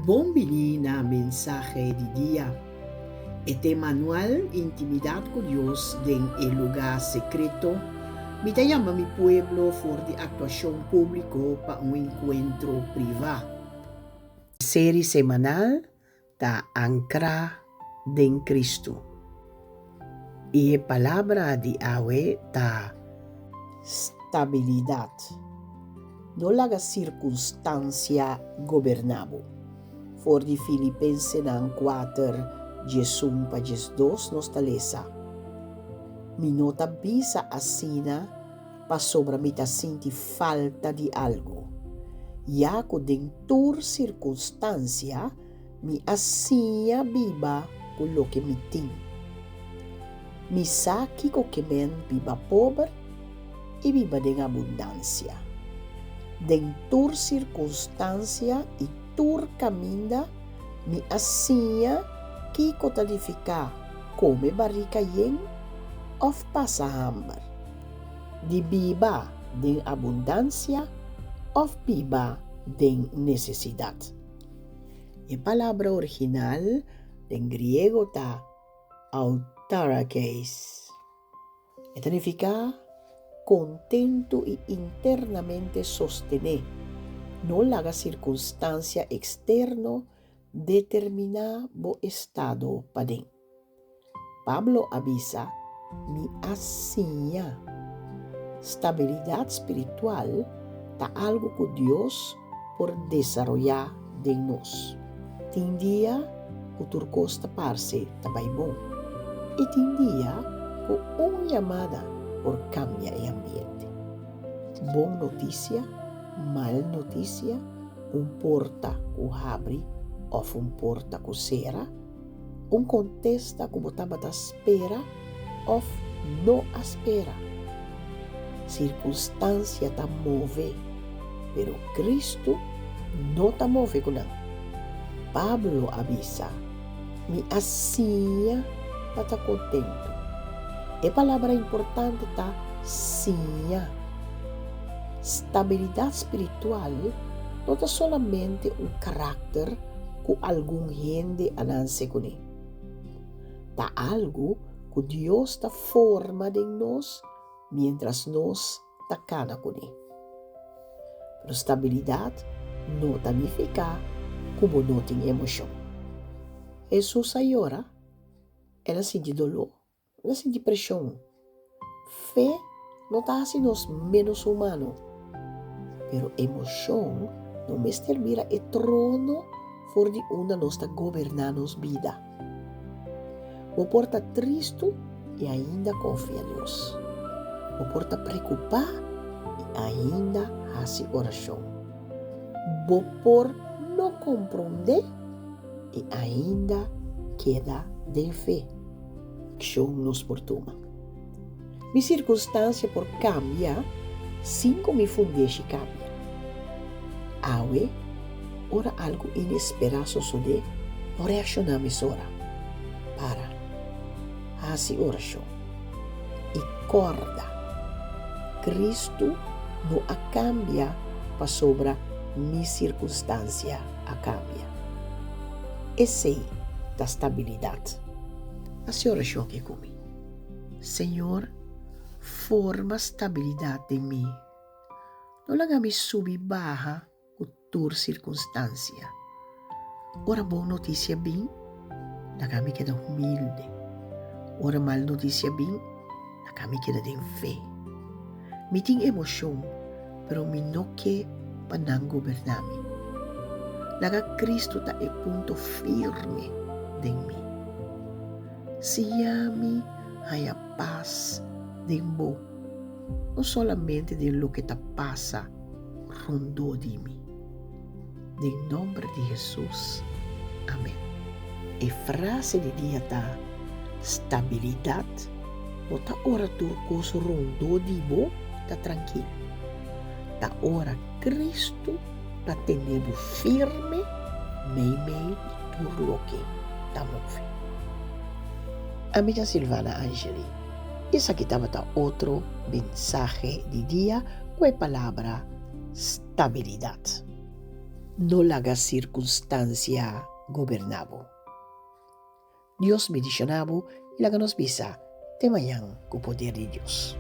Bon bini na Mensahe di Dia. E tema anual Intimidat ku Dios den e Lugá Sekreto. Mi ta yama mi pueblo for di aktuashon públiko pa un enkuentro privá. Seri semanal ta ankrá den Kristu. I e palabra di awe ta stabilidat. No laga sirkunstansia goberná bo. For di Filipensenan kuater, 11 pa 12 nos ta lesa, Mi no ta bisa asina pasobra mi ta sinti falta di algu, ya ku den tur sirkunstansia mi a siña biba ku loke mi tin. Mi sa kiko ke men biba pober i biba den abundansia. Den tur sirkunstansia i tur kaminda mi a siña kiko ta nifiká kome barika yen òf pasa hamber, di biba den abundansia òf biba den nesesidat. E palabra original den griego ta autarakeis. E ta nifiká kontentu i internamente sostené. No laga sirkunstansia eksterno determiná bo estado paden. Pablo a bisa, Mi a siña. Stabilidat spiritual ta algu ku Dios por desaroyá den nos. Tin dia ku tur kos ta parse ta bai bon i tin dia ku un yamada por kambia e ambiente. Bon notisia, mal notisia, un porta ku habri òf un porta ku sera, un kontesta ku bo tabata spera òf no a spera. Sirkunstansia ta move, pero Kristu no ta move ku nan. Pablo a bisa, Mi a siña pa ta kontentu. E palabra importante ta siña. Stabilidat spiritual no ta solamente un karakter ku algun hende a nanse kuné. Ta algu ku Dios ta forma den nos miéntras nos ta kana kuné. Pero stabilidat no ta nifiká ku bo no tin emoshon. Hesus a yora, el a sinti doló, el a sinti preshon. Fe no ta hasi nos ménos humano, pero emoshon no mester bira e trono for di unda nos ta goberná nos bida. Bo por ta tristu i ainda konfia Dios. Bo por ta preokupá i ainda hasi orashon. Bo por no komprondé i ainda keda den fe. Akshon nos por tuma. Mi sirkunstansia por kambia sin ku mi fundeshi kambia. Awe, ora algu inesperá sosodé, no reakshoná mesora. Para, hasi orashon i kòrda, Kristu no a kambia pasobra mi sirkunstansia a kambia. Esei ta stabilidat. Hasi orashon aki ku mi. Señor, forma stabilidat den mi. No laga mi subi baha ku tur sirkunstansia. Ora bon notisia bin, laga mi keda humilde. Ora mal notisia bin, laga mi keda den fe. Mi tin emoshon, pero mi no ke pa nan goberná mi. Laga Kristu ta e punto firme den mi. Siña mi haña pas den bo, no solamente den loke ta pasa rondó di mi. Den nomber di Hesus, amen. E frase di dia ta, Stabilidat no ta ora tur kos rondó di bo ta trankil. Ta ora Kristu ta tene bo firme meimei di tur loke ta move. Ami ta Silvana Angeli i esaki tabata otro mensahe di dia ku e palabra stabilidat. No laga sirkunstansia goberná bo. Dios bendishoná bo i laga nos bisa te mañan ku poder di Dios.